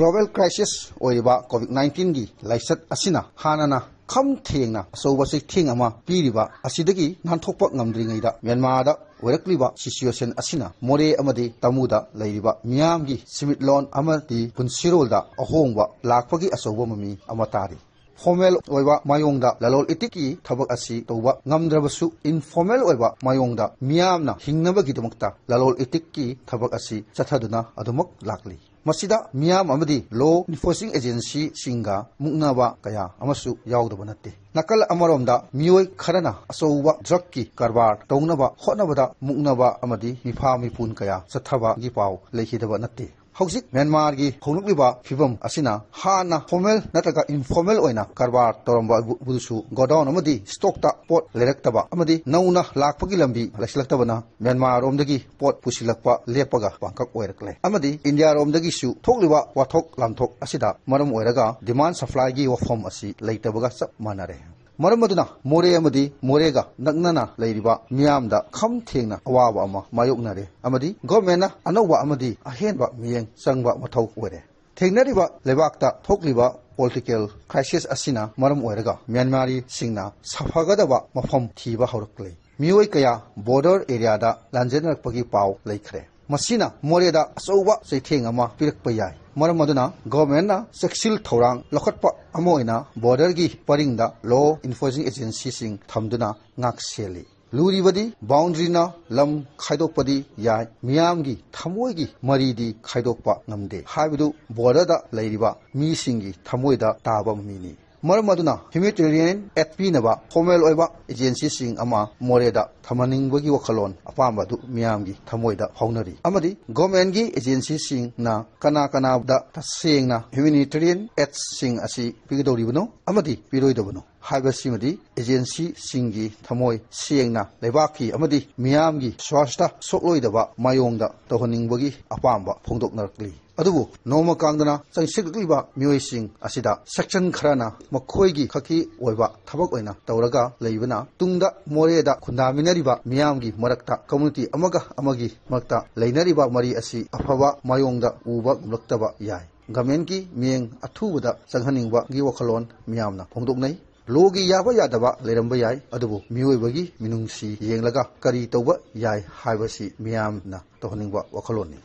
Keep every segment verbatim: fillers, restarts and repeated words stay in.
Global crisis ꯑꯣꯏꯔꯤꯕ COVID nineteen ꯒꯤ ꯂꯥꯏꯆꯠ ꯑꯁꯤꯅ ꯍꯥꯟꯅꯅ ꯈꯝ ꯊꯦꯡꯅ ꯑꯆꯧꯕ ꯆꯩꯊꯦꯡ ꯑꯃ ꯄꯤꯔꯤꯕ ꯑꯁꯤꯗꯒꯤ ꯅꯥꯟꯊꯣꯛꯄ ꯉꯝꯗ꯭ꯔꯤꯉꯩꯗ ꯃ꯭ꯌꯥꯟꯃꯥꯔꯗ ꯑꯣꯏꯔꯛꯂꯤꯕ situation ꯑꯁꯤꯅ ꯃꯣꯔꯦ ꯑꯃꯗꯤ ꯇꯥꯃꯨꯗ ꯂꯩꯔꯤꯕ ꯃꯤꯌꯥꯝꯒꯤ ꯁꯤꯃꯤꯠꯂꯣꯟ ꯑꯃꯗꯤ ꯄꯨꯟꯁꯤꯔꯣꯜꯗ ꯑꯍꯣꯡꯕ ꯂꯥꯛꯄꯒꯤ ꯑꯆꯧꯕ ꯃꯃꯤ ꯑꯃ ꯇꯥꯔꯤ꯫ Formal ꯑꯣꯏꯕ ꯃꯥꯌꯣꯡꯗ ꯂꯂꯣꯟ ꯏꯇꯤꯛꯀꯤ ꯊꯕꯛ ꯑꯁꯤ ꯇꯧꯕ ꯉꯝꯗ꯭ꯔꯕꯁꯨ, informal ꯑꯣꯏꯕ ꯃꯥꯌꯣꯡꯗ ꯃꯤꯌꯥꯝꯅ ꯍꯤꯡꯅꯕꯒꯤꯗꯃꯛꯇ ꯂꯂꯣꯟ ꯏꯇꯤꯛꯀꯤ ꯊꯕꯛ ꯑꯁꯤ ꯆꯠꯊꯗꯨꯅ ꯑꯗꯨꯃꯛ ꯂꯥꯛꯂꯤ꯫ ꯃꯁꯤꯗ ꯃꯤꯌꯥꯝ ꯑꯃꯗꯤ law enforcing agency ꯁꯤꯡꯒ ꯃꯨꯛꯅꯕ ꯀꯌꯥ ꯑꯃꯁꯨ ꯌꯥꯎꯗꯕ ꯅꯠꯇꯦ꯫ ꯅꯥꯀꯜ ꯑꯃꯔꯣꯝꯗ ꯃꯤꯑꯣꯏ ꯈꯔꯅ ꯑꯆꯧꯕ drug ꯀꯤ ꯀꯔꯕꯥꯔ ꯇꯧꯅꯕ ꯍꯣꯠꯅꯕꯗ ꯃꯨꯛꯅꯕ ꯑꯃꯗꯤ ꯃꯤꯐꯥ ꯃꯤꯄꯨꯟ ꯀꯌꯥ ꯆꯠꯊꯕꯒꯤ ꯄꯥꯎ ꯂꯩꯈꯤꯗꯕ ꯅꯠꯇꯦ꯫ ꯍꯧꯖꯤꯛ ꯃ꯭ꯌꯥꯟꯃꯥꯔꯒꯤ ꯍꯧꯔꯛꯂꯤꯕ ꯐꯤꯕꯝ ꯑꯁꯤꯅ ꯍꯥꯟꯅ formal ꯅꯠꯇ꯭ꯔꯒ informal ꯑꯣꯏꯅ ꯀꯔꯕꯥꯔ ꯇꯧꯔꯝꯕꯕꯨꯁꯨ godown ꯑꯃꯗꯤ stock ꯇ ꯄꯣꯠ ꯂꯩꯔꯛꯇꯕ ꯑꯃꯗꯤ ꯅꯧꯅ ꯂꯥꯛꯄꯒꯤ ꯂꯝꯕꯤ ꯂꯩꯁꯤꯜꯂꯛꯇꯕꯅ ꯃ꯭ꯌꯥꯟꯃꯥꯔ ꯔꯣꯝꯗꯒꯤ ꯄꯣꯠ ꯄꯨꯁꯤꯜꯂꯛꯄ ꯂꯦꯞꯄꯒ ꯄꯥꯡꯀꯛ ꯑꯣꯏꯔꯛꯂꯦ꯫ ꯑꯃꯗꯤ ꯏꯟꯗꯤꯌꯥ ꯔꯣꯝꯗꯒꯤꯁꯨ ꯊꯣꯛꯂꯤꯕ ꯋꯥꯊꯣꯛ ꯂꯥꯟꯊꯣꯛ ꯑꯁꯤꯗ ꯃꯔꯝ ꯑꯣꯏꯔꯒ demand supply ꯒꯤ ꯋꯥꯐꯝ ꯑꯁꯤ ꯂꯩꯇꯕꯒ ꯆꯞ ꯃꯥꯟꯅꯔꯦ꯫ ꯃꯔꯝ ꯑꯗꯨꯅ ꯃꯣꯔꯦ ꯑꯃꯗꯤ ꯃꯣꯔꯦꯒ ꯅꯛꯅꯅ ꯂꯩꯔꯤꯕ ꯃꯤꯌꯥꯝꯗ ꯈꯝ ꯊꯦꯡꯅ ꯑꯋꯥꯕ ꯑꯃ ꯃꯥꯌꯣꯛꯅꯔꯦ ꯑꯃꯗꯤ government ꯅ ꯑꯅꯧꯕ ꯑꯃꯗꯤ ꯑꯍꯦꯟꯕ ꯃꯤꯠꯌꯦꯡ ꯆꯪꯕ ꯃꯊꯧ ꯑꯣꯏꯔꯦ꯫ ꯊꯦꯡꯅꯔꯤꯕ ꯂꯩꯕꯥꯛꯇ ꯊꯣꯛꯂꯤꯕ political crisis ꯑꯁꯤꯅ ꯃꯔꯝ ꯑꯣꯏꯔꯒ ꯃ꯭ꯌꯥꯟꯃꯥꯔꯤꯁꯤꯡꯅ ꯁꯥꯐꯒꯗꯕ ꯃꯐꯝ ꯊꯤꯕ ꯍꯧꯔꯛꯂꯦ꯫ ꯃꯤꯑꯣꯏ ꯀꯌꯥ border area ꯗ ꯂꯥꯟꯖꯦꯟꯅꯔꯛꯄꯒꯤ ꯄꯥꯎ ꯂꯩꯈ꯭ꯔꯦ꯫ ꯃꯁꯤꯅ ꯃꯣꯔꯦꯗ ꯑꯆꯧꯕ ꯆꯩꯊꯦꯡ ꯑꯃ ꯄꯤꯔꯛꯄ ꯌꯥꯏ꯫ ꯃꯔꯝ ꯑꯗꯨꯅ government ꯅ ꯆꯦꯛꯁꯤꯜ ꯊꯧꯔꯥꯡ ꯂꯧꯈꯠꯄ ꯑꯃ ꯑꯣꯏꯅ border ꯒꯤ ꯄꯔꯤꯡꯗ law enforcing agency ꯁꯤꯡ ꯊꯝꯗꯨꯅ ꯉꯥꯛ ꯁꯦꯜꯂꯤ꯫ ꯂꯨꯔꯤꯕꯗꯤ boundary ꯅ ꯂꯝ ꯈꯥꯏꯗꯣꯛꯄꯗꯤ ꯌꯥꯏ, ꯃꯤꯌꯥꯝꯒꯤ ꯊꯃꯣꯏꯒꯤ ꯃꯔꯤꯗꯤ ꯈꯥꯏꯗꯣꯛꯄ ꯉꯝꯗꯦ ꯍꯥꯏꯕꯗꯨ border ꯗ ꯂꯩꯔꯤꯕ ꯃꯤꯁꯤꯡꯒꯤ ꯊꯃꯣꯏꯗ ꯇꯥꯕ ꯃꯃꯤꯅꯤ꯫ ꯃꯔꯝ ꯑꯗꯨꯅ humanitarian aid ꯄꯤꯅꯕ formal ꯑꯣꯏꯕ agency ꯁꯤꯡ ꯑꯃ ꯃꯣꯔꯦꯗ ꯊꯝꯍꯟꯅꯤꯡꯕꯒꯤ ꯋꯥꯈꯜꯂꯣꯟ ꯑꯄꯥꯝꯕ ꯑꯗꯨ ꯃꯤꯌꯥꯝꯒꯤ ꯊꯃꯣꯏꯗ ꯐꯥꯎꯅꯔꯤ꯫ ꯑꯃꯗꯤ government ꯒꯤ agency ꯁꯤꯡꯅ ꯀꯅꯥ ꯀꯅꯥꯗ ꯇꯁꯦꯡꯅ humanitarian aid ꯁꯤꯡ ꯑꯁꯤ ꯄꯤꯒꯗꯧꯔꯤꯕꯅꯣ ꯑꯃꯗꯤ ꯄꯤꯔꯣꯏꯗꯕꯅꯣ ꯍꯥꯏꯕꯁꯤꯃꯗꯤ agency ꯁꯤꯡꯒꯤ ꯊꯃꯣꯏ ꯁꯦꯡꯅ ꯂꯩꯕꯥꯛꯀꯤ ꯑꯃꯗꯤ ꯃꯤꯌꯥꯝꯒꯤ ꯁ꯭ꯋꯥꯁꯊ ꯁꯣꯛꯂꯣꯏꯗꯕ ꯃꯥꯌꯣꯡꯗ ꯇꯧꯍꯟꯅꯤꯡꯕꯒꯤ ꯑꯄꯥꯝꯕ ꯐꯣꯡꯗꯣꯛꯅꯔꯛꯂꯤ꯫ ꯑꯗꯨꯕꯨ ꯅꯣꯡꯃ ꯀꯥꯡꯗꯅ ꯆꯪꯁꯤꯜꯂꯛꯂꯤꯕ ꯃꯤꯑꯣꯏꯁꯤꯡ ꯑꯁꯤꯗ section ꯈꯔꯅ ꯃꯈꯣꯏꯒꯤ ꯈꯛꯀꯤ ꯑꯣꯏꯕ ꯊꯕꯛ ꯑꯣꯏꯅ ꯇꯧꯔꯒ ꯂꯩꯕꯅ ꯇꯨꯡꯗ ꯃꯣꯔꯦꯗ ꯈꯨꯟꯗꯥꯃꯤꯟꯅꯔꯤꯕ ꯃꯤꯌꯥꯝꯒꯤ ꯃꯔꯛꯇ community ꯑꯃꯒ ꯑꯃꯒꯤ ꯃꯔꯛꯇ ꯂꯩꯅꯔꯤꯕ ꯃꯔꯤ ꯑꯁꯤ ꯑꯐꯕ ꯃꯥꯌꯣꯡꯗ ꯎꯕ ꯉꯝꯂꯛꯇꯕ ꯌꯥꯏ꯫ ꯒꯃꯦꯟꯒꯤ ꯃꯤꯠꯌꯦꯡ ꯑꯊꯨꯕꯗ ꯆꯪꯍꯟꯅꯤꯡꯕꯒꯤ ꯋꯥꯈꯜꯂꯣꯟ ꯃꯤꯌꯥꯝꯅ ꯐꯣꯡꯗꯣꯛꯅꯩ꯫ ꯂꯣꯒꯤ ꯌꯥꯕ ꯌꯥꯗꯕ ꯂꯩꯔꯝꯕ ꯌꯥꯏ, ꯑꯗꯨꯕꯨ ꯃꯤꯑꯣꯏꯕꯒꯤ ꯃꯤꯅꯨꯡꯁꯤ ꯌꯦꯡꯂꯒ ꯀꯔꯤ ꯇꯧꯕ ꯌꯥꯏ ꯍꯥꯏꯕꯁꯤ ꯃꯤꯌꯥꯝꯅ ꯇꯧꯍꯟꯅꯤꯡꯕ ꯋꯥꯈꯜꯂꯣꯟꯅꯤ꯫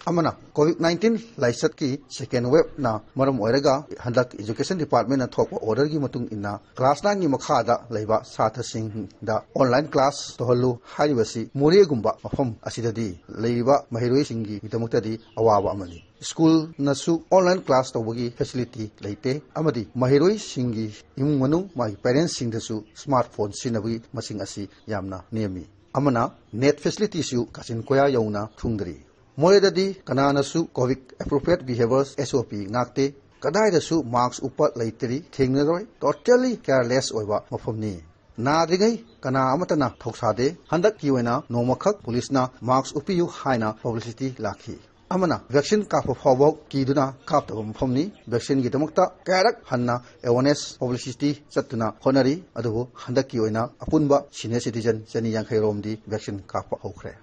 ꯑꯃꯅ, COVID nineteen ꯂꯥꯏꯆꯠꯀꯤ second waveꯅ ꯃꯔꯝ ꯑꯣꯏꯔꯒ ꯍꯟꯗꯛ Education Departmentꯅ ꯊꯣꯛꯄ orderꯒꯤ ꯃꯇꯨꯡ ꯏꯟꯅ class nineꯒꯤ ꯃꯈꯥꯗ ꯂꯩꯕ ꯁꯥꯇ꯭ꯔꯁꯤꯡꯗ online class ꯇꯧꯍꯜꯂꯨ ꯍꯥꯏꯔꯤꯕꯁꯤ ꯃꯣꯔꯦꯒꯨꯝꯕ ꯃꯐꯝ ꯑꯁꯤꯗꯗꯤ ꯂꯩꯔꯤꯕ ꯃꯍꯩꯔꯣꯏꯁꯤꯡꯒꯤꯗꯃꯛꯇꯗꯤ ꯑꯋꯥꯕ ꯑꯃꯅꯤ꯫ ꯁ꯭ꯀꯨꯜꯅꯁꯨ online class ꯇꯧꯕꯒꯤ facility ꯂꯩꯇꯦ ꯑꯃꯗꯤ ꯃꯍꯩꯔꯣꯏꯁꯤꯡꯒꯤ ꯏꯃꯨꯡ ꯃꯅꯨꯡ, ꯃꯥꯒꯤ parentsꯁꯤꯡꯗꯁꯨ smartphone ꯁꯤꯖꯤꯟꯅꯕꯒꯤ ꯃꯁꯤꯡ ꯑꯁꯤ ꯌꯥꯝꯅ ꯅꯦꯝꯃꯤ꯫ ꯑꯃꯅ, net facilityꯁꯨ ꯀꯥꯆꯤꯟ ꯀꯣꯌꯥ ꯌꯧꯅ ꯊꯨꯡꯗ꯭ꯔꯤ꯫ ꯃꯣꯔꯦꯗꯗꯤ ꯀꯅꯥꯅꯁꯨ COVID appropriate behaviors, S O P ꯉꯥꯛꯇꯦ꯫ ꯀꯗꯥꯏꯗꯁꯨ mask ꯎꯞꯄ ꯂꯩꯇ꯭ꯔꯤ, ꯊꯦꯡꯅꯔꯣꯏ꯫ Totally careless ꯑꯣꯏꯕ ꯃꯐꯝꯅꯤ꯫ ꯅꯥꯗ꯭ꯔꯤꯉꯩ ꯀꯅꯥ ꯑꯃꯠꯇꯅ ꯊꯧꯁꯥꯗꯦ꯫ ꯍꯟꯗꯛꯀꯤ ꯑꯣꯏꯅ ꯅꯣꯡꯃꯈꯛ policeꯅ mask ꯎꯞꯄꯤꯌꯨ ꯍꯥꯏꯅ publicity ꯂꯥꯛꯈꯤ꯫ ꯑꯃꯅ, vaccine ꯀꯥꯞꯄ ꯐꯥꯎꯕ ꯀꯤꯗꯨꯅ ꯀꯥꯞꯇꯕ ꯃꯐꯝꯅꯤ꯫ Vaccineꯒꯤꯗꯃꯛꯇ ꯀꯌꯥꯔꯛ ꯍꯟꯅ awareness publicity ꯆꯠꯇꯨꯅ ꯍꯣꯠꯅꯔꯤ, ꯑꯗꯨꯕꯨ ꯍꯟꯗꯛꯀꯤ ꯑꯣꯏꯅ ꯑꯄꯨꯟꯕ senior citizen ꯆꯅꯤ ꯌꯥꯡꯈꯩ ꯔꯣꯝꯗꯤ vaccine ꯀꯥꯞꯄ ꯍꯧꯈ꯭ꯔꯦ꯫